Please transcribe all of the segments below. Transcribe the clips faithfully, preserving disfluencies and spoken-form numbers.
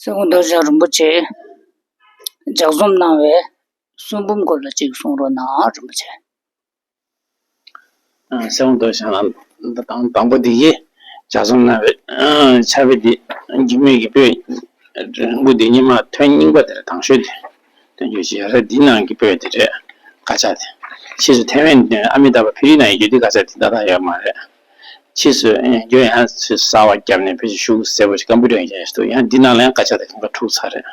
སེ་གོང་རྡོ་རྗེ་འཆང་རིན་པོ་ཆེས་ལྗགས་རྩོམ་གནང་བའི་གསུང་འབུམ་སྐོར་ལ་ཅིག་གསུང་རོགས་གནང་། རིན་པོ་ཆེ། ཨ། སེ་གོང་རྡོ་རྗེ་འཆང་ལགས་དང་དང་པོ་དེ་ཡིས་ལྗགས་རྩོམ་གནང་བའི་ཕྱག་དཔེ་འདི་འགྱུར་མེད་ཀྱི་པོད་རིང་པོ་འདི་སྔོན་མ་ཐུན་རྙིང་པ་དེར་དང་ཤོས་དེ་སྟོན་རྒྱུ་ཞིག་ཡོད་རེད། འདི་ནང་གི་པོད་དེ་རེད། དཀར་ཆག་དེ། ཕྱིས་སུ་ཐེ་ཝན་ཨ་མི་ཏཱ་བ་བྷི་རི་ནང་ཡོད་རྒྱུ་དེ་དཀར་ཆག་དེ་ཏག་ཏག་ཡོད་མ་རེད། ཕྱིས་སུ་ཨེ་རྒྱུ་ཡང་ཚུར་གསར་པ་བརྒྱབ་ནས་ཕལ་ཆེར་ཤུགས་གསལ་པོ་ཞིག་ཀམ་པུ་ཊར་ཡང་བརྒྱབ་ཤིག་འདུག་ཡང་འདི་ནང་ལ་ཡང་དཀར་ཆག་དེ་གང་ག་འཁྲུག་ཚར་རེད།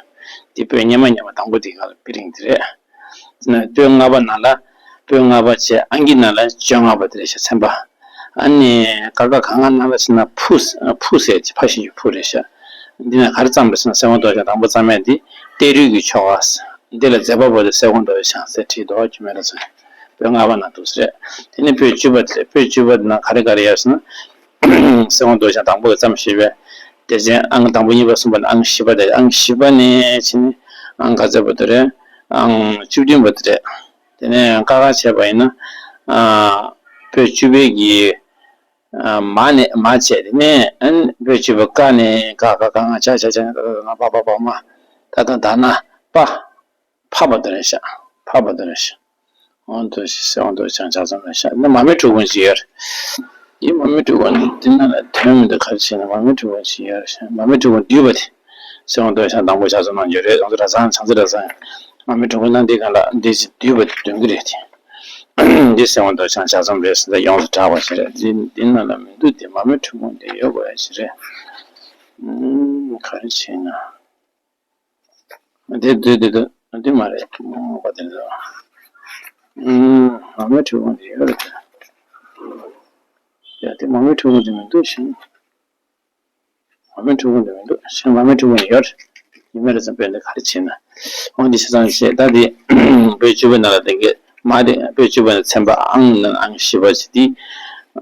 འདི་པོད་སྔོན་མ་སྔོན་མ་དང་པོ་དེ་ག་ལ་པི་རིང་དེ་རེད། པོད་ལྔ་པ་ནང་ལ། པོད་ལྔ་པ་བྱས་ཨང་ཀི་ནང་ལ་བཅོ་ལྔ་པ་དེ་རེད་ཤག་ཚན་པ། ཨ་ནི་ཀ་ཁ་ག་ང་ནང་ལ་ཕྱིན་ན་ཕུ། ཕུ་ཟེར་གྱི་ཕ་ཤིང་གི་ཕུ་རེད་ཤག་འདི་ནས་ག་རེ་བརྩམས་པ་ཟེར་ན་སེ་གོང་རྡོ་རྗེ་འཆང་དང་པོ་བརྩམས་ཡས་འདི་གཏེར་རུས་ཀྱི་ཆོ་ག། འདི་ལ་མཛད་པ་པོ་དེ་སེ་གོང་རྡོ་རྗེ་འཆང་ཟེར་བྲིས་འདུག་རྒྱུ་མེད་ར་ཚོ། པོད་ལྔ་པ་ནང་འདུག་ཟེར། དེ་ནས་པོད་བཅུ་པ་དེ་རེད། པོད་བཅུ་པ་དེ་ནང་ག་རེ་ག་རེ་ཡོད་ཟེར་ན། སེ་གོང་རྡོ་རྗེ་འཆང་དང་པོ་གིས་བརྩམས་བཞག་པའི་སྡེ་ཚན་ཨང་དང་པོ་གཉིས་པ་གསུམ་པ་ནས་ཨང་བཞི་པ་དེ། ཨང་བཞི་པ་ནས་ཕྱིན་ནས་ཨང་ག་ཚོད་པ་དེ་རེད། ཨང་བཅུ་བདུན་པ་དེ་རེད། དེ་ནས་ཀ་ཁ་བྱས་པ་ཡིན་ན། ཨ། པོད་བཅུ་པའི་གི། ཨ། མ་ནས་མ་བྱས། དེ་ནས་ཨ་ནི་པོད་བཅུ་པ་ཀ་ནས་ཀ་ཁ་ག་ང་ཆ་ཆ་ཆ་ང་པ་པ་པ་མ། ད་ད་ད་ན་པ། ཕ་བ་དེ་རེད་ཤག་ཕ་བ་དེ་རེད་ཤག་འོ་འདུག་སེ་སེ་འོ་འདུག་སེ་ཆང་ཆང་ཙམ་རེད་ཤག་ནི་མ་མའི་འཁྲུག་གོང་ཞིག་ཡོད་རེད། འདི་མ་མའི་འཁྲུག་གོང་འདི་ནང་ལ་དོན་མི་འདུག་ག་རེ་བྱས་ན་མ་མའི་འཁྲུག་གོང་ཞིག་ཡོད་རེད་ཤག་མ་མའི་འཁྲུག་གོང་བསྡུས་པ་དེ། སེ་འོ་འདུག་སེ་དང་པོ་ཆ་ཚང་གནང་རྒྱུ་རེད། ང་ཚོ་ར་ཚང་ཆང་ཚི་ར་ཚང་མ་མའི་འཁྲུག་གོང་ནང་འདི་གང་ལ་འདི་ཅིག་བསྡུས་པ་དེ་འདོན་གི་རེད་དེ། འདི་སེ་འོ་འདུག་ཆང་ཆ་ཚང་རེད་ཟེར་ད་ཡོངས་སུ་གྲགས་པ་ཞིག་རེད། འདི་འདི་ནང་ལ་མི་འདུག་དེ་མ་མའི་འཁྲུག་གོང་འདི་ཡོད་དགོས་ཡ་ཞིག་རེད། ཨུམ། ག་རེ་བྱས་ན། འདི་འདི་འདི་འདི་འདི་མ་རེད། ཨོ་འདི་འདི། ཨུམ། མ་མའི་འཁྲུག་གོང་འདི་ཡོད་རེད། ཡ་དེ་མ་མའི་འཁྲུག་གོང་འདི་མི་འདུག་ཤིང་། མ་མའི་འཁྲུག་གོང་འདི་མི་འདུག་ཤིང་། མ་མའི་འཁྲུག་གོང་འདི་ཡོད་རེད། ཡིན་མ་རེད་བསམ་པས་འདི་ག་རེ་བྱས་ན། ཨོ་འདི་ཆ་ཚང་བྱས་ད་འདི། པོད་བཅུ་པའི་ནང་ལ་དེ་གས་མ་རེད། པོད་བཅུ་པའི་ནང་ཚན་པ་ཨང་ནང་ཨང་བཞི་པ་ཞིག་འདི།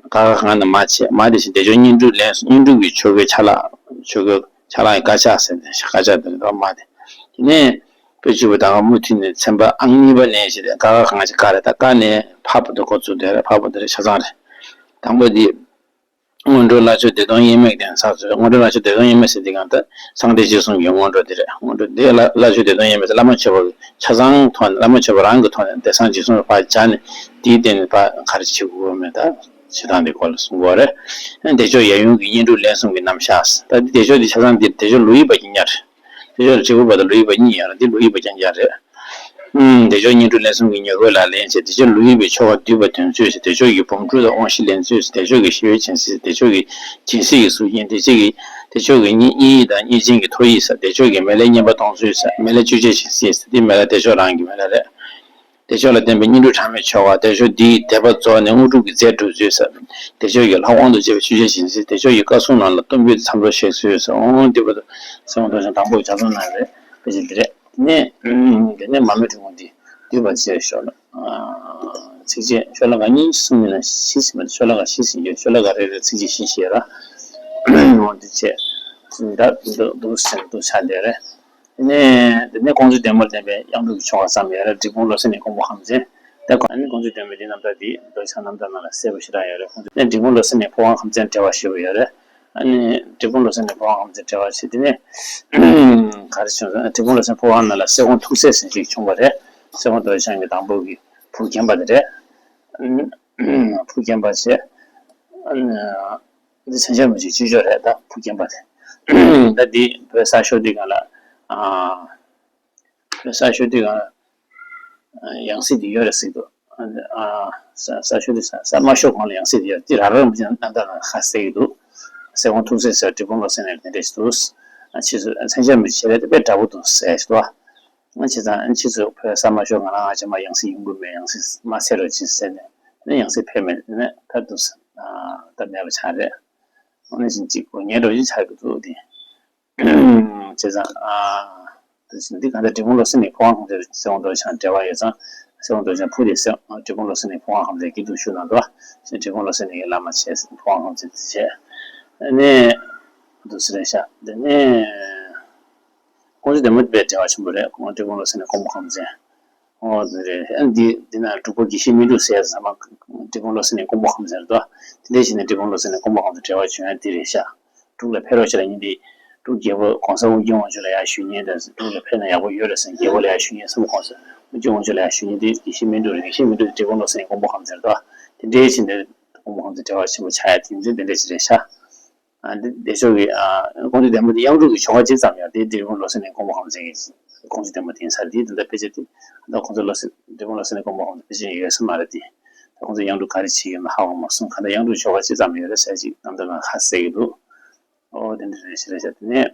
ཀ་ཁ་ག་ང་ནས་མ་བྱས། མ་དེ་བཞིན་བདེ་མཆོག་བསྙེན་སྒྲུབ་ལེན། བསྙེན་སྒྲུབ་ཀྱི་ཆོ་གའི་ཆ་ལག་ཆོ་གའི་ཆ་ལག་གི་དཀར་ཆག་ཟེར་ནས་དཀར་ཆག་དེ་ལ་མ་དེ། དེ་ནས་པོད་བཅུ་པ་དང་མུ་མཐུད་ནས་ཚན་པ་ཨང་གཉིས་པ་ནས་བྱས་ཏེ་ཀ་ཁ་ག་ང་ཅིག་ཀ་རེད། ད་ཀ་ནས་ཕ་བར་དུ་འགོ་བཙུགས་དེ་རེད། ཕ་བར་དུ་རེད། ཆ་ཚང་རེད། དང་པོ་དེ། སྔོན་འགྲོ་བླ་མཆོད་བདེ་སྟོང་དབྱེར་མེད་ལྡན་ས་ཚོད། སྔོན་འགྲོ་བླ་མཆོད་བདེ་སྟོང་དབྱེར་མེད་ཟེར་དེ་གང་ལྟར་སངས་རྒྱས་རྗེས་གསུམ་གྱི་སྔོན་འགྲོ་དེ་རེད། སྔོན་འགྲོ་དེ་བླ་བླ་མཆོད་བདེ་སྟོང་དབྱེར་མེད་ཟེར་བླ་མ་མཆོད་པ་གི་ཆ་ཚང་ཐོག་ནས་བླ་མ་མཆོད་པ་རང་གི་ཐོག་ནས་བདེ་གསང་རྗེས་གསུམ་ལ་ཕར་སྦྱར་ནས་དེའི་སྟེང་ནས་ཕར་ག་རེ་བྱེད་དགོས་མེད་ད་བྱེད་སྟངས་དེ་སྐོར་ལ་གསུང་གི་ཡོད་རེད། བདེ་མཆོག་ཡབ་ཡུམ་གྱི་བསྙེན་སྒྲུབ་ལན་གསུམ་གྱི་རྣམ་གཞག་ད་འདི་བདེ་མཆོག་འདི་ཆ་ཚང་འདིར་བདེ་མཆོག་ལོ་དབྱུག་པ་གྱི་ཉར། བདེ་མཆོག་ལ་དྲིལ་བུ་བར་དུ་ལོ་དབྱུག་པ་གཉིས་ཡོད་རེད། འདི་ལོ་དབྱུག་པ་རྐྱང་རྐྱང་རེད། ཨུམ། བདེ་མཆོག་བསྙེན་སྒྲུབ་ལན་གསུམ་གྱི་ཉེར་མཁོའི་ལག་ལེན་བྱེད། བདེ་མཆོག་ལོ་དབྱུག་པའི་ཆོ་ག་བསྡུས་པ་འདོན་ཚུལ་ཟེར། བདེ་མཆོག་གི་སྒོམ་སྒྲུབ་དང་དབང་བཞི་ལེན་ཚུལ་ཟེར། བདེ་མཆོག་གི་ཞི་བའི་སྦྱིན་སྲེག་བདེ་མཆོག་གི་སྦྱིན་སྲེག་གི་གཟུགས་བརྙན། བདེ་མཆོག་གི་བདེ་མཆོག་གི་བསྙེན་བསྙེན་ཡིག་དང་བསྙེན་ཆེན་གྱི་ཐོ་ཡིག་ཟེར། བདེ་མཆོག་གི་མེ་ལྷའི་བསྙེན་པ་གཏོང་ཚུལ་ཟེར། མེ་ལྷའི་བཅུ་ཆའི་སྦྱིན་སྲེག་ཟེར། འདི་མེ་ལྷ་བདེ་མཆོག་རང་གི་མེ་ལྷ་རེད། བདེ་མཆོག་ལ་བརྟེན་པའི་བསྙེན་སྒྲུབ་གྲངས་མེད་ཆོ་ག། བདེ་མཆོག་འདིའི་དད་པ་རྫོགས་ནས་དངོས་གྲུབ་ཀྱི་རྫས་སྒྲུབ་ཚུལ་ཟེར། བདེ་མཆོག་གི་ལྷ་དབང་དུ་བྱེད་པའི་ཆོས་ཆའི་སྦྱིན་སྲེག། བདེ་མཆོག་གི་བཀའ་སྲུང་རྣམས་ལ་གཏོར་འབུལ་མཚམས་སྦྱོར་བཤད་ཚུལ་ཟེར། འོང་འདི་བར་དུ་སེ་གོང་རྡོ་རྗེ་དང་པོ་ལྗགས་རྩོམ་གནང་རེད། དཔེ་ཆ་འདི་རེད། དེ་ནས་དེ་ནས་མ་མོའི་འཁྲུལ་ངོ་འདི་བསྡུས་པ་བྱས་ཤོག་ལ། ཚིགས་བཅད་ཤོ་ལོ་ཀ་གཉིས་གསུམ་ཡིན་ན་བཞི་ཟིན་པ། ཤོ་ལོ་ཀ་བཞི་ཟིན་རྒྱུ། ཤོ་ལོ་ཀ་རེ་རེར་ཚིགས་བཅད་བཞི་བཞི་ཡོད་ར། འོ་འདི་བྱས། འདི་འདུག་འདུག་ཟེར་འདུག་ཆགས་བསྡད་རེད། དེ་ནས་དེ་ནས་ཀོང་ཇོ་བདེ་མོར་ལྡན་པའི་དབྱངས་འགྲོས་ཀྱི་ཆོ་ག་བརྩམས་ཡོད་རེད། འབྲས་སྤུངས་བློ་གསལ་གླིང་ཀོང་པོ་ཁམས་ཚན། དེ་ནས་ཀོང་ཇོ་བདེ་མོར་འདི་རྣམ་ཐར་འདི་རྡོ་རྗེ་འཆང་རྣམ་ཐར་ནང་ལ་གསལ་པོ་ཞེ་དྲག་ཡོད་རེད། ཁོང་ཚོ་ནས་འབྲས་སྤུངས་བློ་གསལ་གླིང་ཕོ་བྲང་ཁམས་ཚན་འབྲེལ་བ་ཞེ་པོ་ཡོད་རེད། ཨ་ནི་འབྲས་སྤུངས་བློ་གསལ་གླིང་ཕོ་བྲང་ཁམས་ཚན་འབྲེལ་བ་ཞེས་དེ་ནས་ག་རེ་བྱུང་སོང་། འབྲས་སྤུངས་བློ་གསལ་གླིང་ཕོ་བྲང་ནང་ལ་གསེར་ཀོང་ཐུགས་སྲས་ཟེར་ཞིག་བྱུང་བ་རེད། གསེར་ཀོང་རྡོ་རྗེ་འཆང་གི་དང་པོ་གི་བུ་རྒན་པ་དེ་རེད། བུ་རྒན་པ་བྱས། ཨ་ནི། འདི་མཚན་བྱང་མི་གཅིག་ཅུ་ཅོག་རེད། ད་བུ་རྒན་པ་དེ། ད་འདི་བོད་ས་ཤོར་དུས་སྒང་ལ། ཨ། བོད་ས་ཤོར་དུས་སྒང་ལ། ཡང་སྲིད་དེ་ཡོད་རེད་ཟེར་གྱི་འདུག་ཨ། ས་ས་ཤོར་དུས་ས་ས་མ་ཤོར་གོང་ལ་ཡང་སྲིད་དེ་ཡོད་རེད། འདི་ར་ར་རིན་པོ་ཆེ་རྣམ་ཐར་ནང་ལ་ཁ་གསལ་གྱི་འདུག་གསེར་ཀོང་ཐུགས་སྲས་ཟེར་འབྲས་སྤུངས་བློ་གསལ་གླིང་དེ་འདྲ་ཞིག་འདུག་ཨ། ཕྱིས་སུ་མཚན་བྱང་མི་གཅིག་བྱས་རེད། དཔེ་འདྲ་པོ་འདུག་ཟེར་ཞིག་འདུག་ཨ། བྱས་ཙང་ཕྱིས་སུ་བོད་ས་མ་ཤོར་གོང་ལ་ང་ཅག་མ་ཡང་སྲིད་ཡོང་གི་མེད། ཡང་སྲིད་མ་འཚོལ་རོགས་གྱིས་ཟེར་ནས་ནི་ཡང་སྲིད་ཕེབས་མེད་ནས་ད་འདུག་ཟེར། ད་མེད་པ་ཆགས་རེད། འོ་ན་བཞིན་གཅིག་གོ་ཉལ་འགྲོ་བཞིན་ཆགས་ཀྱི་འདུག་དེ། བྱས་ཙང་ཨ། དེ་བཞིན་འདི་ག་འདྲ་འབྲས་སྤུངས་བློ་གསལ་གླིང་ཕོ་བྲང་ཁམས་ཚན་གསེར་ཀོང་རྡོ་རྗེ་འཆང་འབྲེལ་བ་ཡོད་ཙང་གསེར་ཀོང་རྡོ་རྗེ་འཆང་བུ་དེ་གསེར་འབྲས་སྤུངས་བློ་གསལ་གླིང་ཕོ་བྲང་ཁམས་ཚན་སྐྱིད་སྡུག་ཞུ་གནང་འདུག་ཨ། བྱས་འབྲས་སྤུངས་བློ་གསལ་གླིང་གི་བླ་མ་བྱས་ཕོ་བྲང་ཁམས་ཚན་དེ་བྱས། ནས། འདུག་ཟེར་རེད་ཤག་དེ་ནས། ཀོང་ཇོ་བདེ་མོ་དཔེ་འབྲེལ་བ་ཆེན་པོ་རེད། ཀོང་ཇོ་བདེ་མོ་བློ་གསལ་གླིང་ཀོང་པོ་ཁམས་ཚན། ཨོ་དེ་རེད། ཨ་འདི་འདི་ན་འབྲུག་པ་དགེ་བཤེས་སྨིན་དྲུག་ཟེར་ཡ་ཟ་མ་བདེ་མོ་བློ་གསལ་གླིང་ཀོང་པོ་ཁམས་ཚན་རེད་དོ། དེ་འདྲ་བྱས་ནས་བདེ་མོ་བློ་གསལ་གླིང་ཀོང་པོ་ཁམས་ཚན་འབྲེལ་བ་བྱུང་ཡ་འདི་རེད་ཤག་འབྲུག་ལ་ཕེབས་རོགས་བྱས་ལ་ཉིན་འདི། རྒྱལ་པོ་གོང་ས་ཨོ་རྒྱན་དབང་ཕྱུག་ལ་ཡར་ཞུ་མཁན་དང་། འབྲུག་ལ་ཕེབས་ན་ཡག་པོ་ཡོད་རེད་ཟེར། རྒྱལ་པོ་ལ་ཡར་ཞུ་མཁན་གསུམ། གོང་ས་ཨོ་རྒྱན་དབང་ཕྱུག་ལ་ཡར་ཞུ་མཁན་དེ་དགེ་བཤེས་སྨིན་གྲོལ་རེད། དགེ་བཤེས་སྨིན་གྲོལ་དེ་འབྲས་སྤུངས་བློ་གསལ་མགོན་པོ་ཁམས་ཟེར་དོ། དེ་འདྲའི་ཕྱིན་ཏེ་མགོན་པོ་ཁམས་ཚོ་འབྲེལ་བ་ཆེན་པོ་ཆགས་ཡ་དེ་ཚོ་དེ་འདྲ་ཞིག་རེད་ཤག་ཨ་འདི་བདེ་མཆོག་གི་ཨ་དགོངས་དོན་བདེན་པ་དེ་གཡང་འབྲུག་གི་ཆོ་ག་གཅིག་ཙམ་ཡང་དེ་འབྲས་སྤུངས་བློ་གསལ་མགོན་པོ་ཁམས་ཚོ་གི་དགོངས་དོན་བདེན་པ་དེ་ཡིན་ས་དེ། དེ་འདྲ་ཕལ་ཆེར་དེ་ད་ཁོང་ཚོ་བློ་གསལ་འབྲས་སྤུངས་བློ་གསལ་མགོན་པོ་ཁམས་ཚོ་ཕལ་ཆེར་ཡོད་ས་མ་རེད་དེ། ད་ཁོང་ཚོ་གཡང་འབྲུག་ག་རེ་བྱེད་ཀྱི་ཡོད་ན་ཧ་གོ་མ་སོང་། གང་ལྟར་གཡང་འབྲུག་ཆོ་ག་གཅིག་ཙམ་ཡོད་རེད་ཟེར་ཅིག་རྣམ་ཐར་ནང་ཁ་གསལ་གྱི་འདུག་ཨོ་དེ་འདྲ་རེད་ཤག་རེད་ཤག་དེ་ནས།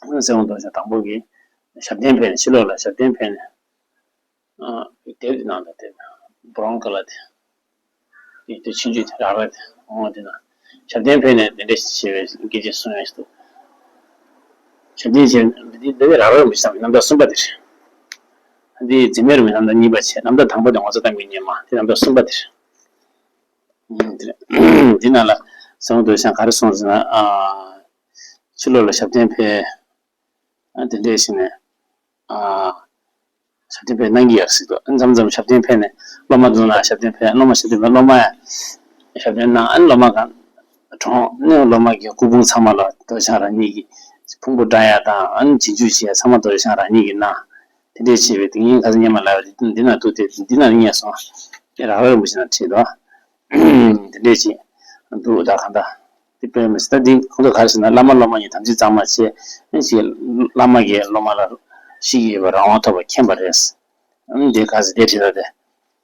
སྲས་དབང་རྡོ་རྗེ་དང་པོ་གིས་ཞབས་བརྟན་ཕེབས་ནས། ཕྱི་ལོགས་ལ་ཞབས་བརྟན་ཕེབས་ནས། ཨ་དེབ་དེ་ནང་དུ་དེབ་བྷ་རའུན་ཀ་ལར་དེ་དེ་དེ་ཆུང་ཆུང་དེ་རག་ར་དེ་འོང་དེ་ན། ཞབས་བརྟན་ཕེབས་ནས་དེ་འདྲ་ཞིག་བྱས་པའི་སྐད་ཆ་གསུང་ཡ་ཞིག་འདུག་ཞབས་བརྟན་བྱས་འདི་འདི་རག་ར་རིན་པོ་ཆེ་ཚང་གི་རྣམ་ཐར་གསུམ་པ་དེ་རེད། འདི་འཛིན་མའི་རིན་པོ་ཆེ་རྣམ་ཐར་གཉིས་པ་བྱས། རྣམ་ཐར་དང་པོ་དེ་ངོ་ཚ་ལྟ་མི་ཉན་མ་དེ་རྣམ་ཐར་གསུམ་པ་དེ་རེད། འདི་ནང་ལ་སྲས་དབང་རྡོ་རྗེ་འཆང་ག་རེ་གསུངས་ཟེར་ན། ཨ་ཕྱི་ལོགས་ལ་ཞབས་བརྟན་ཕེབས། ཨ་དེ་འདྲས་བྱས་ནས། ཨ་ཞབས་བརྟན་ཕེབས་གནང་གི་ཡོད་ཟེར་དུས། མཚམས་མཚམས་ཞབས་བརྟན་ཕེབས་ནས་སློབ་མ་འཛོམས་ན་ཞབས་བརྟན་ཕེབས། སློབ་མ་ཞབས་བརྟན་ཕེབས། སློབ་མ་ཞབས་བརྟན་གནང་། ཨ་ནི་སློབ་མ་གང་གྲོངས་ནས་སློབ་མ་གི་སྐུ་ཕུང་ཚང་མ་ལ་རྡོ་རྗེ་འཆང་རང་ཉིད་ཀྱིས་ཕུང་པོ་བཀྲ་ཡ་དང་། ཨ་ནི་རྗེས་འཇུག་བྱེད་ཡ་ཚང་མ་རྡོ་རྗེ་འཆང་རང་ཉིད་ཀྱིས་གནང་། དེ་འདྲས་བྱས་པའི་དེ་ཉིན་ཁ་སང་སྔོན་མ་ལ་འདི་ན་འདུག་སྟེ། འདི་ན་རྙེད་སོང་། རག་ར་རིན་པོ་ཆེ་ན་བྲིས་འདུག་དེ་འདྲས་ཅིག་འདུག་ད་གང་ལྟར་དེ་དཔེ་མི་སྲིད། ད་འདི་ཁོང་ཚོ་ག་རེ་ཟེར་ན། བླ་མ་སློབ་མ་གཉིས་དམ་ཚིག་གཙང་མ་བྱས། ཨ་ཅིག་བླ་མ་གིས་སློབ་མ་ལ་བཤེས་ཀྱི་ཡོད་པའི་རང་དབང་ཐོབ་པ་མཁྱེན་པ་རེད། ཨ་འདི་ག་ཟེར་དེ་བྲིས་ད་དེ།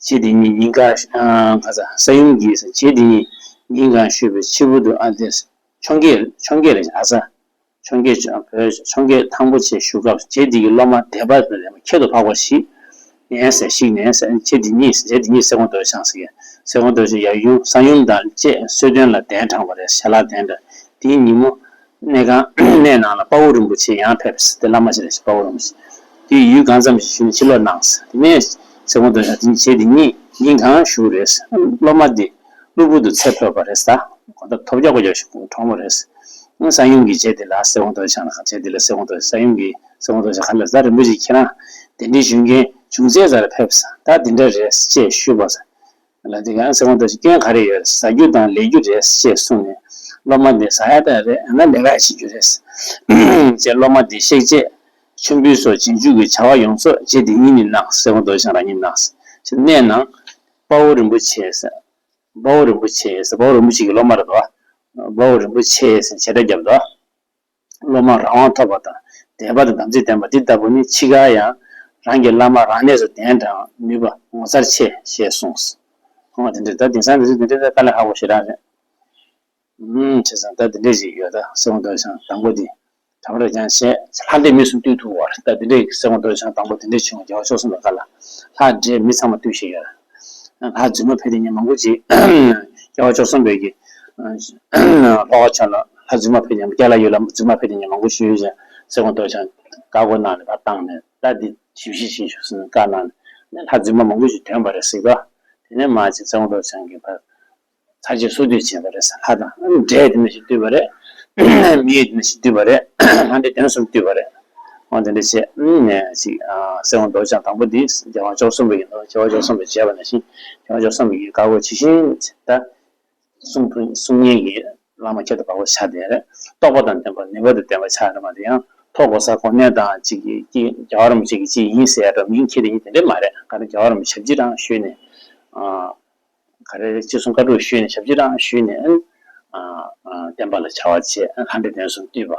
རྗེ་འདི་ཉིད་ཉིན་གང་། ཨ་ག་ཟེར། ས་ཡོམ་གྱིས། རྗེ་འདི་ཉིད་ཉིན་གང་བཞུགས་པའི་ཕྱི་པོ་དུ། ཨ་དེ་འཕྱོངས་རྒྱས། འཕྱོངས་རྒྱས་རེད། ཨ་ས། འཕྱོངས་རྒྱས། བོད་འཕྱོངས་རྒྱས་ཐང་པོ་ཆེ་བཞུགས་སྐབས། རྗེ་འདི་ཡི་སློབ་མ་སྡེ་པ་དང་ལྡན་པ་ཁྱད་དུ་འཕགས་པ་ཞིག་ནས་ཟེར། ཞིག་ནས་ཟེར། རྗེ་འདི་ཉིད། རྗེ་འདི་ཉིད་སྲས་དབང་རྡོ་རྗེ་འཆང་ཟེར་གི། སྲས་དབང་རྡོ་རྗེ་ཡབ་ཡུམ་གསང་ཡུམ་དང་བཅས་གསོལ་སྟོན་ལ་གདན་དྲངས་པ་རེད། ཞལ་ལག་གདན་དྲངས། དེའི་ཉིན་མོ་གནས་ཁང་གནས་ནང་ལ་དཔའ་བོ་རིན་པོ་ཆེ་ཡང་ཕེབས། དེ་བླ་མ་ཞིག་རེད། དཔའ་བོ་རིན་པོ་ཆེ། དེས་ཡུན་གང་ཙམ་ཞིག་བཞུགས་ནས་ཕྱིར་ལོག་གནང་། དེ་ནས་སྲས་དབང་རྡོ་རྗེ་འཆང་། རྗེ་འདི་ཉིད་ཉིན་གང་བཞུགས་རེད། སློབ་མ་འདི་གློ་བུར་དུ་ཚེ་འཕོས་པ་རེད་ས། གོ་ད་ཐོབ་རྒྱག་གོ་རྒྱག་ཞིག་གྲོངས་པ་རེད། གསང་ཡུམ་གྱིས་རྗེ་འདི་ལ། སྲས་དབང་རྡོ་རྗེ་འཆང་ལ། རྗེ་འདི་ལ་སྲས་དབང་རྡོ་རྗེ། གསང་ཡུམ་གྱིས་སྲས་དབང་རྡོ་རྗེ་འཆང་ག་ལ་ཟེར། རིན་པོ་ཆེ་ཁྱེད་རང་གདན་འདྲེན་ཞུ་མཁན་བྱུང་ཚད་ཙམ་ལ་ཕེབས་ས། ད་འདི་འདྲ་རེད་ཅེས་ཞུས་པ་ལ། དེ་ཡང་སྲས་དབང་རྡོ་རྗེ་སྐྱོན་ག་རེ་ཡོད། ཟ་རྒྱུ་དང་ལས་རྒྱུ་རེད་ཅེས་གསུངས་ནས། སློབ་མ་འདི་ཟ་ཡ་ད་རེད། ཨ་ན་ལས་ཀ་བྱེད་རྒྱུ་རེད་ཅེས་སློབ་མ་འདི་གཤེགས་རྗེས། མཆོད་འབུལ་སོགས་རྗེས་འཇུག་གི་བྱ་བ་ཡོངས་རྫོགས་རྗེ་འདི་ཉིད་ནས་གནང་། སྲས་དབང་རྡོ་རྗེ་འཆང་རང་ཉིད་གནང་། ཅེས་གནས་ནང་དཔའ་བོ་རིན་པོ་ཆེ་ཟེར། དཔའ་བོ་རིན་པོ་ཆེ་ཟེར། དཔའ་བོ་རིན་པོ་ཆེ་གི་སློབ་མ་རེད་དོ། དཔའ་བོ་རིན་པོ་ཆེ་ཟེར་བྱེད་སྒྲ་བརྒྱབ་དོ། སློབ་མ་རང་དབང་ཐོབ་པ་དང་དད་པ་དང་དམ་ཚིག་ལྡན་པ་འདི་ལྟ་བུ་ནི་འཆི་ཁར་ཡང་རང་གི་བླ་མ་རང་གནས་སུ་གདན་དྲངས་ནུས་པ་ངོ་མཚར་ཆེ་ཞེས་གསུངས། ཨོ་དེ་འདྲ། ད་དེང་སང་དེ་ཚོ་དེ་འདྲ་ད་དཀའ་ལས་ཁག་པོ་ཞེ་དྲག་རེད། ཨུམ་བྱས་ཙང་ད་དེ་འདྲ་ཞིག་ཡོད། ད་སྲས་དབང་རྡོ་རྗེ་འཆང་དང་པོ་འདི་གྲྭ་པ་རབ་འབྱམས་བྱས། ལྷ་འདྲེ་མི་གསུམ་བཏུལ་ཐུབ་པ་རེད། ད་དེ་འདྲའི་སྲས་དབང་རྡོ་རྗེ་འཆང་དང་པོ་དེ་འདྲའི་བྱུང་བ་རྒྱལ་བ་ཕྱོགས་གསུམ་པའི་སྐབས་ལ་ལྷ་འདྲེ་མི་ཚང་མ་བཏུལ་ཤེས་ཡོད་རེད། ལྷ་རྫུན་མ་ཕེབས་དེ་ཉིན་མང་པོ་ཅིག་རྒྱལ་བ་ཕྱོགས་གསུམ་པའི་གི་ལྷོ་ཁ་ཕྱོགས་ལ་ལྷ་རྫུན་མ་ཕེབས་ཀྱང་། ཀ་ལ་ཡུལ་ལ་རྫུན་མ་ཕེབས་དེ་ཉིན་མང་པོ་ཞུས་ཀྱང་། སྲས་དབང་རྡོ་རྗེ་འཆང་བཀའ་བསྒོ་གནང་ནས་ཕར་བཏང་ནས། ད་འདི་ཞིབ་ཞིབ་ཞིབ་ཞིབ་ཟེར་ནས་བཀའ་གནང་ནས། ལྷ་རྫུན་མ་མང་པོ་ཞིག་ཐོན་པ་རེད་ཟེར་གོ། དེ་ནས་མ་ཅིག་སྲས་དབང་རྡོ་རྗེ་འཆང་གིས་ཕར་ཚར་གཅིག་སོ་བསྡུས་བྱས་པ་རེད་ཟེར། ལྷ་དང་འདྲེ་དེ་འདྲ་ཞིག་བཏུལ་བ་རེད། མི་ཡུལ་དེ་འདྲ་ཞིག་བཏུལ་བ་རེད། ལྷ་འདྲེ་དེ་འདྲ་གསུམ་བཏུལ་བ་རེད། འོ་དེ་འདྲ་བྱས་ནས་ཅིག་ཨ་སྲས་དབང་རྡོ་རྗེ་འཆང་དང་པོ་འདི་རྒྱལ་བ་ཕྱོགས་གསུམ་པ་ཡིན་ནོ། རྒྱལ་བ་ཕྱོགས་གསུམ་པས་བྱས་པ་ནང་བཞིན་རྒྱལ་བ་ཕྱོགས་གསུམ་པ་ཡིས་བཀའ་བསྒོ་ཇི་བཞིན་ད་གསུང་གསུང་མཁན་གྱི་བླ་མ་ཁྱད་དུ་འཕགས་པ་ཆགས་བསྡད་རེད། རྟོགས་པ་དང་ལྡན་པ་ནུས་པ་དང་ལྡན་པ་ཆགས་རེད་མ་གཏོགས། ཡང་ཐོག་གོ་ས་གོ་གནས་དང་ཅིག་གི་ཅིག་རྒྱལ་བ་རིན་པོ་ཆེ་གི་ཅིག་ཡིན་ཟེར་ཡ་འདྲ་མིང་ཁྱེར་ཡིན་དེ་འདྲ་མ་རེད། ག་རེ་རྒྱལ་བ་རིན་པོ་ཆེ་ཞབས་ཕྱི་རང་ཞུས་ནས། ཨ། ག་རེ་ཅི་གསུང་བཀའ་སྒྲུབ་ཞུས་ནས་ཞབས་ཕྱི་རང་ཞུས་ནས། ཨ། ཨ། བསྟན་པ་ལ་བྱ་བ་བྱས། ལྷ་འདྲེ་དེ་གསུམ་བཏུལ་བ།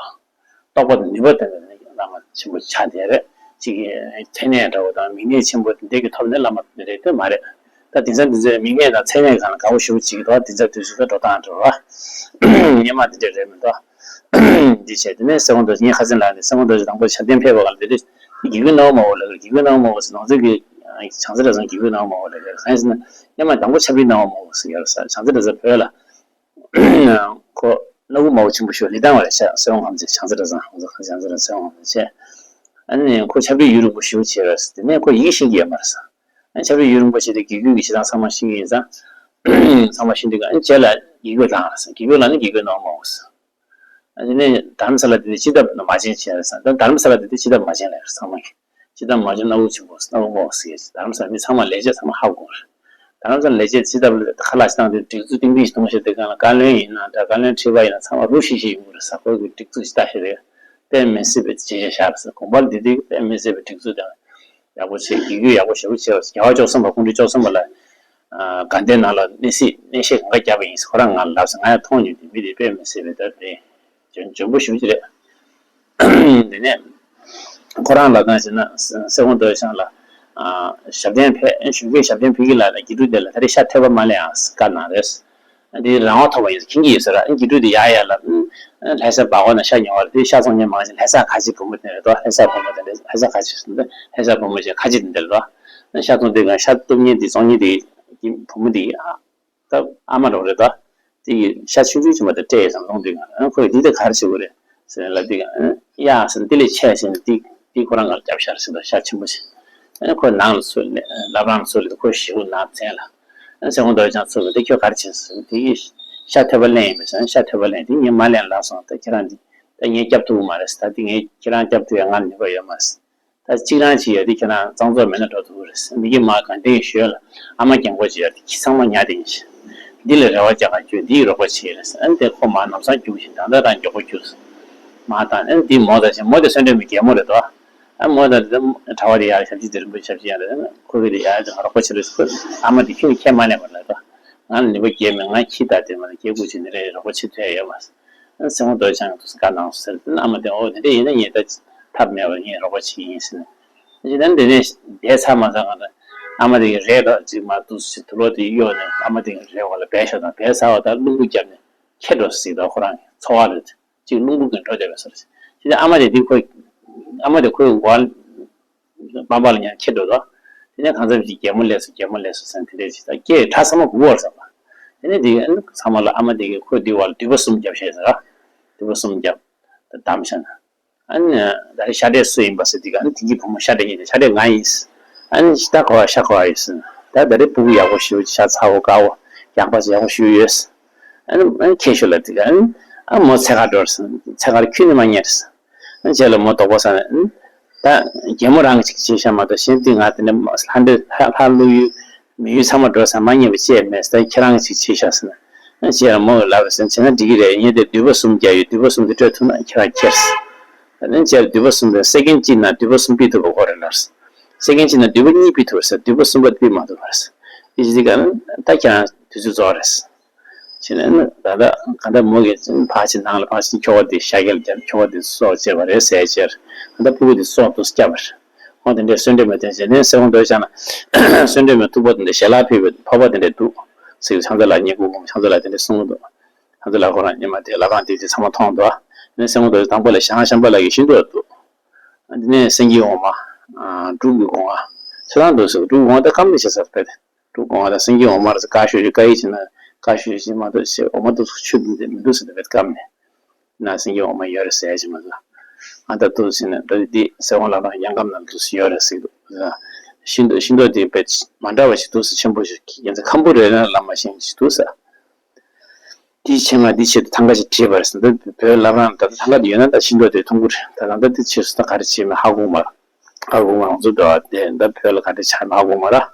རྟོགས་པ་དང་ནུས་པ་ལྡན་པའི་བླ་མ་ཆེན་པོ་ཆགས་བསྡད་རེད། ཅིག་གི་མཚན་གནས་འདྲ་བོ་དང་མིང་གནས་ཆེན་པོ་དེ་འདྲ་གི་ཐོབ་ནས་བླ་མ་རེད་དེ་མ་རེད། ད་དེང་སང་དེ་ཚོའི་མིང་གནས་དང་མཚན་གནས་སྒང་ལ་དགའ་བོ་ཞེ་པོ་བྱེད་ཀྱི་འདུག་དེང་སང་དུས་ཚོད་ད་འགྲོ་སྟངས་འདྲ་བ། སྔོན་མ་དེ་འདྲ་རེད་མི་འདུག་འདི་བྱས། དེ་ནས་སྲས་དབང་རྡོ་རྗེ། ངས་ཁ་སང་ལབ་ནས་སྲས་དབང་རྡོ་རྗེ་དང་པོ་ཞབས་བརྟན་ཕེབས་པ་སྒང་ལ་དེ་འདྲ་དགེ་བསྐོས་གནང་བ་མ་འོ་ལབ་ཀྱི། དགེ་བསྐོས་གནང་བ་མ་འོ་ཟེར། ནང་ཚན་གྱི་བྱང་རྩེ་གྲྭ་ཚང་གི་དགེ་བསྐོས་གནང་བ་མ་འོ་ལབ་ཀྱི། གང་ཡིན་ཟེར་ན་སྔོན་མ་དང་པོ་ཕྱག་བྲིས་གནང་བ་མ་འོ་ཟེར་ཡོད་རེད་ས། བྱང་རྩེ་གྲྭ་ཚང་བོད་ལ། ཁོ་སྣ་ཁུག་མང་པོ་ཆེན་པོ་ཞིག་ལི་ཐང་བ་རེད་ཤག་སྲས་དབང་ཁམས་ཚེ་བྱང་རྩེ་གྲྭ་ཚང་། ཁོང་ཚོ་བྱང་རྩེ་གྲྭ་ཚང་སྲས་དབང་ཁམས་ཚེ་བྱས། ཨ་ནི་ཁོ་ཕྱག་བྲིས་ཡུན་རིང་པོ་ཞིག་བྱས་པ་རེད། དེ་ནས་ཁོ་ཡི་གེ་ཤེས་ཀྱི་ཡོད་མ་རེད་ས། ཨ་ནི་ཕྱག་བྲིས་ཡུན་རིང་པོ་བྱས་ཏེ་དགེ་བསྐོས་ཀྱི་བྱེད་སྟངས་ཚང་མ་ཤེས་ཀྱི་ཡིན་ཙང་། ཚང་མ་ཤེས་དུས་ཀ་ཨ་ནི་རྗེས་ལ་དགེ་བསྐོས་བླངས་རེད་ས། དགེ་བསྐོས་བླངས་ནས་དགེ་བསྐོས་གནང་བ་མ་འོ་ས། ཨ་ནི་དྷ་རམ་ས་ལ་དེ་དུས་སྤྱི་ཐབ་མ་བྱན་བྱས་རེད་ས། ད་དྷ་རམ་ས་ལ་དེ་དུས་སྤྱི་ཐབ་མ་བྱན་ལབ་རེད་ཚང་མ་གིས། སྤྱི་ཐབ་མ་བྱན་སྣ་ཁུག་ཆེན་པོ་སྣ་ཁུག་མང་པོ་ཟེར། དྷ་རམ་ས་ལ་མི་ཚང་མ་ལས་བྱེད་ཚང་མ་ཧ་གོ་རེད། ད་ང་ཚོ་ལས་བྱེད་ཇི་ལྟ་བུ་ཁ་ལག་ཞིག་བཏང་དུས་སྒྲིག་འཛུགས་ཏིང་ཏིང་ཞིག་གཏོང་ཤེས་དེ་གང་ལ་བཀའ་བློན་ཡིན་ན་འདྲ། བཀའ་བློན་ཁྲི་པ་ཡིན་ན་ཚང་མ་རུ་ཤི་ཤི་ཡོང་གི་རེད། ས་ཁོ་གི་སྒྲིག་འཛུགས་ཞིག་ལྟ་ཤེས་རེད། དཔེ་མི་སྲིད་པའི་བྱེད་ཤེས་ཤར་སོང་། དགོངས་པ་འདི་དེ་དཔེ་མི་སྲིད་པའི་སྒྲིག་འཛུགས་དང་ཡག་པོ་བྱེད། དགེ་སྐྱོན་ཡག་པོ་ཞེ་པོ་བྱས་པ། རྒྱལ་བ་བཅུ་གསུམ་པ་སྐུ་ཕྲེང་བཅུ་གསུམ་པ་ལ་དགའ་ལྡན་ནང་ལ་གནས་སྲིད་གནས་བཤད་གང་ག་བརྒྱབ་པ་ཡིན། ཁོ་རང་ང་ལ་ལབ་སོང་། ང་ཡང་མཐོང་མྱོང་དེ། མི་དེ་དཔེ་མི་སྲིད་པའི་ད་དེ་འཇོན་འཇོན་པོ་ཞེ་པོ་ཅིག་རེད། དེ་ནས་ཁོ་རང་ལ་ད་བྱས་ན་སྲས་སྐུ་མདོ་སྦྱང་ལ་ཞབས་བརྟན་ཕེབས། གཞོན་སྐྱེས་ཞབས་བརྟན་ཕེབས་ཀྱི་ལ་ལ་དགེ་ཕྲུག་དེ་ལ་ད་རེས་ཤ་ཐོད་པ་མ་ལེན་ཨང་བཀའ་གནང་རེད། འདི་རང་དབང་ཐོབ་པ་ཡིན་ཟེར་མཁྱེན་གྱི་ཡོད་ཟེར། ཨ་དགེ་ཕྲུག་དེ་ཡར་ཡར་ལ་ཨ་ལྷ་ས་སྦག་སྒོ་ན་ཤ་ཉོ་བར་དེ་ཤ་ཚོང་མཁན་མང་ཆེ་ལྷ་ས་ཁ་ཆེ་བུ་མོ་དེ་རེད་དོ། ལྷ་ས་བུ་མོ་དེ་འདྲ། ལྷ་ས་ཁ་ཆེ་ཟེར་ན་ལྷ་ས་བུ་མོ་ཆེ་ཁ་ཆེ་དེ་འདྲ་རེད་དོ། ཤ་ཚོང་དེ་ག་ཤ་གཏུབ་མཁན་དེ་བཙོང་མཁན་དེ་བུ་མོ་དེ་ད་ཨ་མ་རང་རེད་དོ། དེ་ཡི་ཤ་ཆུང་ཆུང་ཅིག་མ་གཏོགས་སྤྲད་ཡོད་བཟང་བཟང་དུས་ང་ཁོས་འདི་ལྟ་ག་རེ་བྱེད་དགོས་རེད་ཟེར་ལ། འདི་ཡག་ཟེར་ན་དེ་ལས་ཆེ་ཟེར་ན་དེ་དེ་ཁོ་རང་ང་རྒྱབ་ཤར་ཟེར་ད་ཤ་ཆེན་པོ་ཞིག་ཁོས་ནང་ལ་ཚུར་ལབ་རང་ཚུར་ལ་ཁོས་ཞེ་པོ་ནག་བཙན་ལ། སྲས་སྐུ་མདོ་སྦྱང་ཚུར་ལ་དེ་ཁྱོད་ག་རེ་བྱེད་ཟེར། དེ་ཡི་ཤ་ཐོད་པ་ལེན་ཡིན་པས་ཟེར་ན། ཤ་ཐོད་པ་ལེན་དེ་ངས་མ་ལེན་ལབ་སོང་། ད་ཁྱེད་རང་འདི་ད་ངས་སྐྱབས་ཐུབ་ཀྱི་མ་རེད་ཟེར། ད་དེ་ངས་ཁྱེད་རང་སྐྱབས་ཐུབ་ཡ་ང་ནུས་པ་ཡོད་མ་རེད། ད་གཅིག་རང་ཅིག་ཡོད་དེ་ཁྱེད་རང་གཙང་བཙོག་མེད་ན་འགྲོ་ཐུབ་ཀྱི་རེད། མི་གི་མ་ག་འདྲའི་ཞོལ་ལ་ཨ་མ་རྒན་གོག་ཅིག་ཡོད་དེ་ཁྱི་ཚང་མ་ཉར་དེ་ཡིན་ཞེས། འདི་ལ་རེ་བ་རྒྱག་ག་རྒྱུ་འདིས་རོགས་པ་བྱེད་རེད་ཟེར། ཨ་ནི་དེ་ཁོ་མ་ལམ་སང་རྒྱུག་བཞིན་ད་ལྟ་རང་མགྱོགས་པོ་རྒྱུགས་ཟེར། མ་བཏང་ཨ་ནི་འདི་མོ་ད་ཅིག་མོ་དེ་གསོན་འདྲེ་མི་རྒན་མོ་རེད་དོ། ཨ་མོ་ད་དེ་གྲྭ་བ་དེ་ཡར་ཞབས་ཕྱི་དེ་རིན་པོ་ཆེ་ཞབས་ཕྱི་ཡར་རེད། ཁོ་གི་དེ་ཡར་དེ་རོགས་པ་བྱེད་རེད་ཟེར། ཁོ་ཨ་མ་དེ་ཁྱོད་ནི་ཁས་མ་ལེན་པར་ལ་དོ། ང་ལ་ནུས་པ་རྒྱས་མེད། ང་ཁྱི་ད་དེ་མ་ལ་སྐྱེ་དགུ་ཅིག་ནི་རེད། རོགས་པ་བྱེད་ཐུབ་ཡ་ཡོད་མ་ཟེར། སྲས་སྐུ་མདོ་སྦྱང་གིས་དུས་སུ་བཀའ་གནང་སོང་ཟེར། ཨ་མ་དེ་འོ་དེ་འདྲ་ཡིན་ན་ངས་ད་ཐབས་མེད་པར་ངས་རོགས་པ་བྱེད་ཀྱི་ཡིན་ཟེར་ནས། ཨ་ནི་དེ་ནས་བསྡད་ཚར་མ་ཚར་གང་ལྟར་ཨ་མ་དེ་གིས་རས་དང་ཅིག་མར་འདུག་སེ་དུག་ལོག་དེ་གཡོགས་ནས་ཨ་མ་དེ་གི་རས་འོག་ལ་སྦས་ཤོག་དང་། སྦས་ཚར་བ་དང་རླུང་བུ་བརྒྱབ་ནས་ཁྱེར་འགྲོ་ཟེར་ད་ཁོ་རང་གི་འཚོ་བ་རེད། ཅིག་རླུང་བུ་གིས་འགྲོ་བསྡད་པ་ཟེར། དེ་ནས་ཨ་མ་དེ་དེ་ཁོ་ཨ་མ་དེ་ཁོའི་མགོ་པང་པ་ལ་ཉར་ཁྱེར་འགྲོ་དོ། དེ་ནས་གང་འཚམ་ཅིག་གད་མོ་ལས་སོ་གད་མོ་ལས་སོ་ཟེར་ནས་དེ་འདྲས་ཅིག་ད་སྐད་གྲགས་ཚང་མ་གོ་བར་བསམ་པ། དེ་ནས་དེ་གི་ཚང་མ་ལ་ཨ་མ་དེ་གིས་ཁོ་དེ་བར་མདུད་པ་གསུམ་བརྒྱབ་བྱས་ཟེར་ར། མདུད་པ་གསུམ་བརྒྱབ། ད་བསྡམས་བཞག་ན། ཨ་ནི་ད་རེས་ཤ་འདྲེ་སུ་ཡིན་པ་ཟེར་དེ་ག་ཨ་ནི་དེ་གི་བུ་མོ་ཤ་འདྲེ་ཡིན། ཤ་འདྲེ་ང་ཡིན། ཨ་ནི་ཤ་ཁོ་བ་ཤ་ཁོ་བ་ཡིན། ད་ད་རེས་སྤུ་གུ་ཡག་པོ་ཞེ་པོ་ཅིག་ཤ་ཚ་པོ་དཀར་པོ་ཡག་པ་ཅིག་ཡག་པོ་ཞེ་པོ་ཡོད། ཨ་ནི་ཨ་ནི་ཁྱེར་ཤོག་ལབ་དེ་ག་ཨ་ནི་ཨ་མོ་འཚོལ་གར་འགྲོ་རེད། འཚོལ་གར་ཁྱོན་ནས་མ་ཉན་རེད། ཨ་ནི་རྗེས་ལ་མོ་དོགས་པ་ཟ་ནས་ཨ་ནི་ད་རྒན་མོ་རང་གཅིག་བྱས་ཤག་མ་གཏོགས་གཞན་དེ་ང་དེ་འདྲ་ལྷ་འདྲེ་ལྷ་ལྷ་ཀླུ་ཡུལ་མི་ཡུལ་ཚང་མ་འགྲོ་ས་མ་ཉན་པ་བྱས་མེད། ད་ཁྱེད་རང་གཅིག་བྱས་ཤག་ཟེར་ན། ཨ་ནི་རྗེས་ལ་མོ་གིས་ལབ་པ་ཟེར་ན། བྱས་ན་འགྲིག་གི་རེད། ངས་དེ་མདུད་པ་གསུམ་བརྒྱབ་ཡོད། མདུད་པ་གསུམ་དེ་སྤྲོད་ཐུབ་ན་ཁྱེད་རང་ཁྱེར་ཟེར། ཨ་ནི་རྗེས་ལ་མདུད་པ་གསུམ་དེ་སེ་ཀེན་གཅིག་ནང་མདུད་པ་གསུམ་ཕུད་ཐུབ་པ་དགོས་རེད་ལབ་ཟེར། སེ་ཀེན་གཅིག་ནང་མདུད་པ་གཉིས་ཕུད་ཐུབ་ཟེར། མདུད་པ་གསུམ་པ་ཕུད་མ་ཐུབ་པ་རེད་ཟེར། དེ་བྱས་ཙང་ཨ་ནི་ད་ཁྱེད་རང་དུས་ཚོད་རྫོགས་རེད་ཟེར། བྱས་ནས་ཨ་ནི་ད་ལྟ་གང་ལྟར་མོ་གིས་ཕར་ཕྱིན་ནང་ལ་ཕར་ཕྱིན་ཁྱོ་ག་དེ་ཤ་རྒྱགས་བརྒྱབ། ཁྱོ་ག་དེ་སྲོག་བཅད་པ་རེད་ཟེར་བྱས། ད་ལྟ་སྤུ་གུ་དེ་སྲོག་འདུག་སེ་བསྐྱབས་པ་རེད། འོ་དེ་འདྲའི་གསོན་འདྲེ་མོ་དེ་བྱས་ནས་སྲས་སྐུ་མདོ་སྦྱང་ལ་གསོན་འདྲེ་མོའི་ཐུག་པ་དེ་འདྲ་ཞལ་ལག་ཕུལ་བའི་ཕོར་པ་དེ་འདྲ་འདུག་ཟེར་ཕྱག་འཚལ་ལགས་སྙན་སྐུ་གོང་མ་ཕྱག་འཚལ་ལགས་དེ་འདྲ་གསུངས་འདུག་ཕྱག་འཚལ་ལགས་ཁོ་རང་ཉི་མ་དེ་ལ་ཁང་དེ་དེ་ཚང་མ་མཐོང་འདུག་ཨ་ནི་སྲས་སྐུ་མདོ་དང་པོ་ལ་ཞང་ཤམ་པ་ལགས་ཀྱི་ཤིང་ཏོག་འདུག་ཨ་དེ་ནས་སེང་གེ་འོ་མ། ཨ་འབྲུག་གི་སྒོ་ང་། ཆ་ཚང་འདུག་ཟེར། འབྲུག་སྒོ་ང་ད་སྐམ་ནས་བྱས་ཚར་བས། འབྲུག་སྒོ་ང་དང་སེང་གེ་འོ་མ་རེད་ཟེར། དཀར་ཤོས་ཤིག་དཀར་ཡིལ་བྱས་ན་དཀར་ཤོས་ཤིག་མ་གཏོགས་ཤེས། འོ་མ་འདུག་ཆུ་འདི་མི་འདུག་ཟེར་ནས་བས་སྐམ་ནས། ན་སེང་གེ་འོ་མ་ཡོད་རེད་ཟེར་ཡ་ཅིག་མ་གཏོགས། ཨ་ད་འདུག་ཟེར་ནས་ད་འདི་སྲས་སྐུ་ལགས་རང་ཡང་སྐམ་ནང་འདུག་ཟེར་ཡོད་རེད་ཟེར་གི་འདུག་ཤིང་ཏོག་ཤིང་ཏོག་དེ་དཔེ་མ་འདྲ་བ་ཞིག་འདུག་ཟེར། ཆེན་པོ་ཞིག་ཡིན་ཙང་ཁམ་བུ་རེ་རེ་ལ་མ་ཤེས་ཞིག་འདུག་ཟེར། དེའི་ཆེད་ང་འདི་ཆེད་དུ་ཐང་ག་ཞིག་བྲིས་པ་རེད་ཟེར། འདི་བོད་བླ་བྲང་ད་ལྟ་ཐང་ག་དེ་ཡོད་ན་ད་ཤིང་ཏོག་དེ་མཐོང་གི་རེད། ད་ད་ལྟ་དེ་ཕྱིས་སུ་ད་ག་རེ་བྱས་མིན་ཧ་གོ་མ་རེད། ཧ་གོ་མ་རེད། ང་ཚོ་འགྲོ་བ་དེ་ད་བོད་ལ་ག་འདྲ་ཆགས་མིན་ཧ་གོ་མ་རེད།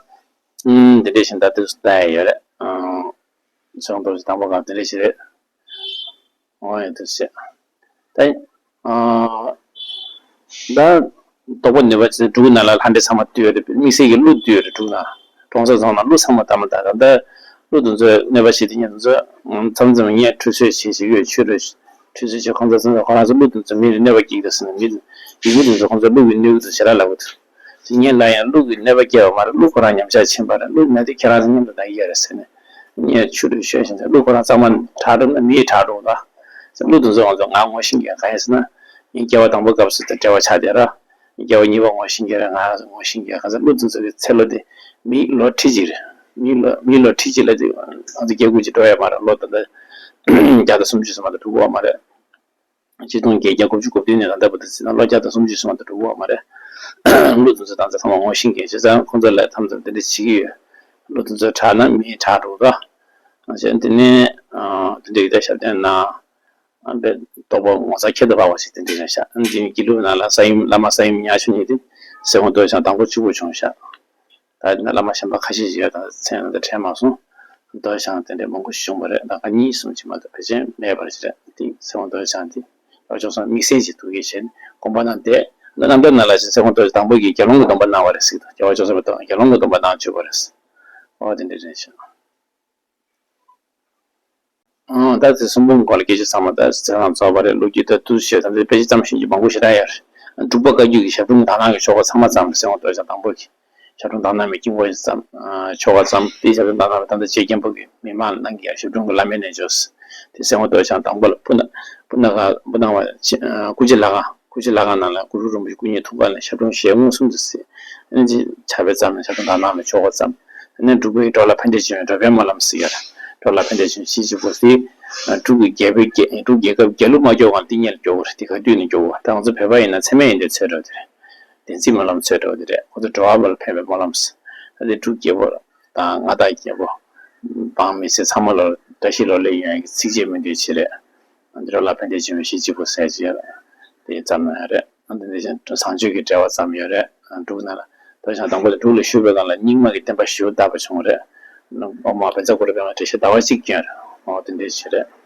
ཨུམ། དེ་འདྲ་ཞིག་ད་དུས་སུ་ལྟ་ཡ་ཡོད་རེད། ཨུམ། ཚོང་དོ་དང་པོ་གང་དེ་འདྲ་ཞིག་རེད། འོ་ཡ་དུ་བྱས། ད་ཨ་ད་དོགས་པ་ནུས་པ་ཅན་འབྲུག་ནང་ལ་ལྷ་འདྲེ་ཚང་མ་བཏུལ་ཡོད་རེད། དམིགས་བསལ་གྱི་ཀླུ་བཏུལ་ཡོད་རེད། འབྲུག་ནང་ཀྲོང་གསར་རྫོང་ནང་ཀླུ་ཚང་མ་བཏང་མ་བཏང་། ད་ལྟ་ཀླུ་དེ་ཚོས་གནོད་པ་བྱེད་དེ་ཉིན་དེ་ཚོ་མཚམས་མཚམས་ངས་ཁྲུས་གསོལ་བྱེད་བྱེད་ཡོད། ཆུ་རེ་ཁྲུས་གསོལ་བྱེད། ཁོང་ཚོ་མཚམས་མཚམས་ཁོ་རང་ཚོ་ཀླུ་དེ་ཚོ་མི་རེ་གནོད་པ་སྐྱེལ་གྱི་འདུག་ཟེར་ནས། མི་ཡི་མི་དེ་ཚོ་ཁོང་ཚོ་ཀླུ་གི་གནོད་ཀྱི་འདུག་ཟེར་ར་ལབ་ཀྱི་འདུག་ངས་ལབ་ཡང་ཀླུ་གི་གནོད་པ་སྐྱེལ་བ་མ་རེད། ཀླུ་ཁོ་རང་ཉམས་ཆག་ཕྱིན་པ་རེད། ཀླུ་ན་དེ་ཁྱེད་རང་ཚོ་མཉམ་དུ་ད་ཡོད་རེད་ཟེར་ནས། ངས་ཆུ་རུ་ཤོད་བཞིན་ཟེར། ཀླུ་ཁོ་རང་གཙང་མ་དྲག་འགྲོ་ན་མི་ཡི་དྲག་འགྲོ་ལ། ཟེར། ཀླུ་དེ་ཚོ་ང་ཚོ་ང་ངོ་ཤེས་མཁན་གང་ཡིན་ཟེར་ན། ངས་སྐྱེ་བ་དང་པོ་སྐབས་སུ་དེ་འབྲེལ་བ་ཆགས་བསྡད་ར། སྐྱེ་བ་གཉིས་པ་ངོ་ཤེས་མཁན་རེད། ང་ངོ་ཤེས་མཁན་གང་ཟེར། ཀླུ་དེ་ཚོ་གི་ཚེ་ལོ་དེ་མི་ལོ་ཁྲི་གཅིག་རེད། མི་ལོ་མི་ལོ་ཁྲི་གཅིག་ལ་དེ་ང་ཚོ་སྐྱེ་དགུ་ཅིག་འགྲོ་ཡ་མ་རེད། ལོ་ད་ལྟ་བརྒྱ་དང་སུམ་ཅུ་སོང་བ་དང་འགྲོ་གི་ཡོད་མ་རེད། ཆིག་སྟོང་བརྒྱད་བརྒྱ་དགུ་བཅུ་གོ་བདུན་ནས་ད་ལྟ་བར་དུ་བརྩིས་ན་ལོ་བརྒྱ་དང་སུམ་ཅུ་སོང་བ་དང་འགྲོ་གི་ཡོད་མ་རེད། ཀླུ་དེ་ཚོ་ད་ཚང་མ་ངོ་ཤེས་མཁན་བྱས་ཙང་ཁོང་ཚོ་ལ་མཚམས་མཚམས་དེ་འདྲ་བྱེད་ཀྱི་ཡོད། ཀླུ་དེ་ཚོ་དྲག་ན་མི་དྲག་འགྲོ་ར། ཨ་ཅེ་དེ་ནས་ཨ་དེ་འདྲ་ཡི་ད་ཞབས་བརྟན་གནང་། ཨ་དཔེ་རྟོགས་པ་ངོ་མཚར་ཁྱད་དུ་འཕགས་པ་ཞིག་དེ་འདྲ་ཡིན་ཤག་ཨ་དེ་དགེ་ལུགས་ནང་ལ་ས་ཡོམ་བླ་མ་ས་ཡོམ་ཉག་ཆུང་ཉིད་དེ་སྲས་སྐུ་མདོ་སྦྱང་དང་པོ་གཅིག་པུ་བྱུང་ཤག་ད་ཡིན་ན་བླ་མ་གཞན་པ་ཁ་ཤས་ཤིག་ཡོད་དང་མཚན་ཡང་དེ་དྲན་མ་སོང་། རྡོ་རྗེ་འཆང་དེ་འདྲའི་མང་པོ་ཞིག་བྱུང་བ་རེད། ད་ཁ་གཉིས་གསུམ་ཅིག་མ་གཏོགས་ཕལ་ཆེར་མེད་པ་རེད། དེ་ཚེ་དབང་རྡོ་རྗེ་འཆང་དེ་རྒྱལ་བ་རྒྱལ་ཚབ་དམིགས་བསལ་གྱི་ཐུགས་བསྐྱེད་བྱས་ནས་དགོངས་པ་གནང་སྟེ། རྣམ་ཐར་ནང་ལ་ཚེ་དབང་རྡོ་རྗེ་དང་པོ་གིས་དགེ་སློང་གི་སྡོམ་པ་གནང་བ་རེད་ཟེར། རྒྱལ་བ་རྒྱལ་ཚབ་དང་དགེ་སློང་གི་སྡོམ་པ་གནང་བཅུག་པ་རེད། ཨོ་དེ་འདྲ་རེད་ཤག་ཨང་། ད་དེ་གསུང་འབུམ་སྐོར་ལ་སྐད་ཆ་ཚང་མ་ད་ཚེ་དབང་རྫོགས་པ་རེད། ལོ་རྒྱུས་ད་དུས་བཤད་ད་འདི་དཔེ་ཆ་ཙམ་ཞིག་གི་མང་པོ་ཞེ་དྲག་ཡོད་རེད། འབྲུག་པ་བཀའ་བརྒྱུད་ཀྱི་ཞབས་དྲུང་དག་སྣང་གི་ཆོ་ག་ཚང་མ་ཙམ་ཚེ་དབང་རྡོ་རྗེ་དང་པོ་གི་ཞབས་དྲུང་དག་སྣང་མའི་དཀྱིལ་འཁོར་ཙམ། ཆོ་ག་ཙམ། དེའི་ཞབས་དྲུང་དག་སྣང་མའི་ད་ལྟ་རྗེ་མཁན་པོ་གི་མི་མང་ལ་གནང་གི་ཡ་ཞབས་དྲུང་གི་བླ་མའི་རྣལ་འབྱོར། དེ་ཚེ་དབང་རྡོ་རྗེ་དང་པོ་ལ་སྤུ་ན་སྤུ་ན་ཁ་སྤུ་ན་བ་ཆེ་སྐུ་རྗེས་ལྷ་ཁང་། སྐུ་རྗེས་ལྷ་ཁང་ནང་ལ་གུ་རུ་རིན་པོ་ཆེ་སྐུ་བརྙན་ཐུགས་ཀ་ནས་ཞབས་དྲུང་ཞལ་མངོན་སུམ་དུ་གཟིགས། ཨ་ནི་ཕྱག་དཔེ་བརྩམས་ནས་ཞབས་དྲུང་དག་སྣང་མའི་ཆོ་ག་བརྩམས། ཨ་ནི་འབྲུག་པའི་འགྲོ་ལ་ཕན་བདེ་ཆེན་མོའི་འགྲོ་ཕན་སྨོན་ལམ་ཟེར་ཡ་རེད། འགྲོ་ལ་ཕན་བདེ་ཆེན་གཤིན་རྗེ་པོ་ཟེར། འབྲུག་གི་རྒྱལ་པོའི་རྒྱལ་འབྲུག་རྒྱལ་ཁབ་རྒྱལ་གླུ་མ་སྐྱོར་གོང་ཏི་སྙེད་ལ་སྐྱོར་བ་རེད། དེ་ག་དུས་ནས་སྐྱོར་བ། ད་ང་ཚོ་བོད་པ་ཡིན་ན་ཚད་མེད་ཡོན་ཏན་ཚོད་འགྲོ་དེ་རེད། བདེན་ཚིག་སྨོན་ལམ་ཚོད་འགྲོ་དེ་རེད། ཁོ་ཚོ་འགྲོ་བ་མ་ལ་ཕན་པའི་སྨོན་ལམ་ཟེར། ད་དེ་འབྲུག་རྒྱལ་པོ་དང་མངའ་བདག་རྒྱལ་པོ་འབངས་མི་སེར་ཚང་མ་ལ་བཀྲ་ཤིས་ལོ་ལེགས་ཡོང་ཡ་གི་ཚིགས་བཅད་སྨོན་འདུན་བྱེད་རེད། འདི་རོ་ལ་ཕན་བདེ་ཆེན་མོའི་གཤིན་རྗེ་པོ་ཟེར་གྱི་ཡོད། དེ་ཙམ་ཡང་རེད། འདི་འདི་བཞིན་བཟང་སྤྱོད་ཀྱི་འབྲེལ་བ་ཙམ་ཡོད་རེད། འབྲུག་ནང་ལ་དོ་ཞང་དང་པོ་ལ་འབྲུག་ལ་བཞུགས་པའི་སྒང་ལ་རྙིང་མ་གི་བསྟན་པ་ཞུ་བར་བཏབ་པ་བྱུང་རེད། ཨོ་མ་བཛྲ་གུ་རུ་པདྨ་བཀྲ་ཤིས་ཟླ་བ་གཅིག་བསྐྱོན་རེད། ཨོ་དེ་འདྲའི་བྱེད་རེད།